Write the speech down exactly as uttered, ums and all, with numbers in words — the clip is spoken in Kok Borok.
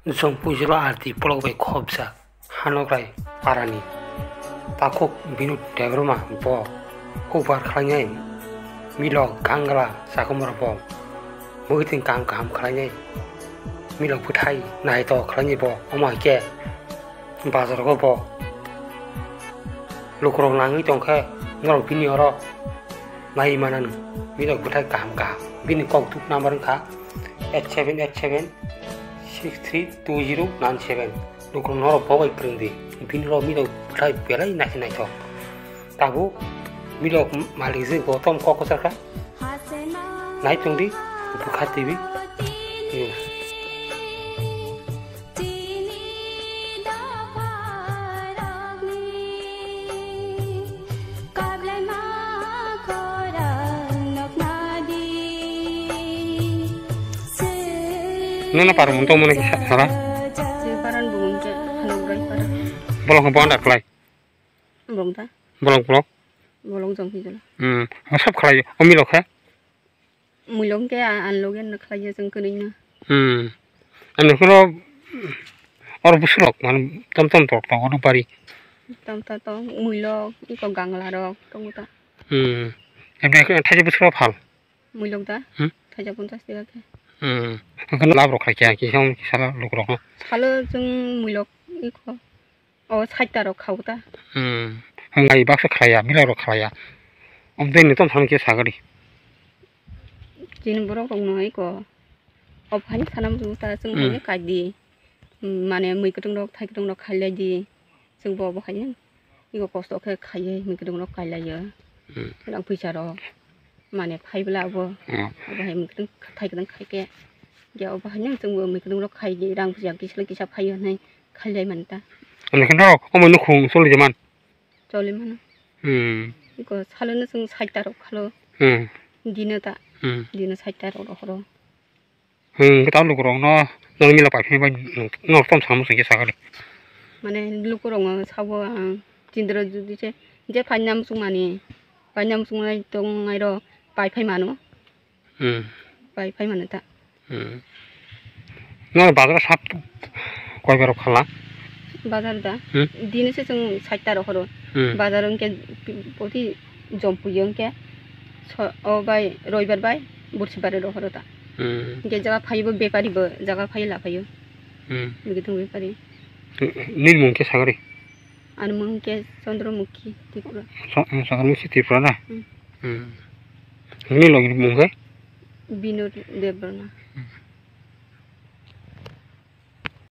Jongpui jora arti polok bai khopjak Hanograi parani takhuk Binu Debbarma bo hukbar khlainai, milok gangla chakomora bo mwkhwtwng kaham kaham khlainai, milok bwthai naithok khlainai bo, omo hai khe bazar o bo lukurok nangwi tongkhe norok bini oro naiwi mananw, milok bwthai kaham kaham. Bini kokthuk number wngkha eight seven eight seven six three two zero nine seven. Lukurok norok bo bai kwrwng di, bini rok milok bwthai belai naisi naithok. Tabuk milok malik je Gotom kok kwchar kha. Nai tong di, Bukha T V. Hmm. Nono parmung tong mani kisa sara. Sir paran bumung ke Hanograi para. Bolong ke bonda klai. Bolong ta? Bolong bolong. Bolong jong hijala. Hmm. Sab khlai o milok khe. Muilok khe a-, anlok ya na khlai ya jong kwnwi na. Hmm. Ani khoro or busurok man tom tom tok tok ono pari. Tom ta tong muilok iko gangla rok tongo ta. Hmm. Ebe khe thaisa busuro phal. Muilok da? Hmm? Thaisa ponchas taka khe. Hmm. Okhano lab rok khai kya ki song sala luk rok. Salo jong muilok iko. O saita rok khao ta. Hmm. Ngai baksa khlaiya, mila rok khlaiya. Obdei ni tom thang khe sagadi. Chini borok rok no iko. Obo hai sana muchungo ta chwng Hmm. Hai kai di. Mane mui kwtwng rok, thai kwtwng rok khai lai di. Chwng bo obo hai iko kosto khe khaiwi mui kwtwng rok kai lai o. Hmm. Rang pisa rok. Mane phai bwla obo. Hmm. Obo hai mui kwtwng thai kwtwng khai khe. Ya obo hai nang chwng bo mui kwtwng rok khai di rang pisa kisa kisa phai o hinui khai lai mani ta. Ani khe no omo nukhung choli di man. Choli mano. Hmm. Iko salo no chwng saita rok khalo. Hmm. Dino ta. Hmm. Dino saita rok rok horo. Hmm, ta lukurok no, no mila pai phai bai no tom sam sing khe sakali. Mane lukurok no sabo ang chindra judi se je phaina muchung mani, phaina muchung nai tong nai ro pai phai mano. Hmm. Pai phai mano ta. Hmm. No bazar sap koi barok khala. Bazar da? Hmm? Dini se chwng saita rok horo. Hmm. Bazar wngkhe poti jompuyo wngkhe so-, o bai roibar bai bursi bare rok horo ta. Hmm. Hwnkhe jaga phaibo bepari bo jaga phai laphaio. Hmm. Bigitong bepari. Nini mung khe sagari? Ani mung khe Chandramukhi Tripura. Sa-, Chandramukhi Tripura na? Hmm. Hmm. Nini logi mung khe? Binod Debbarma. Hmm.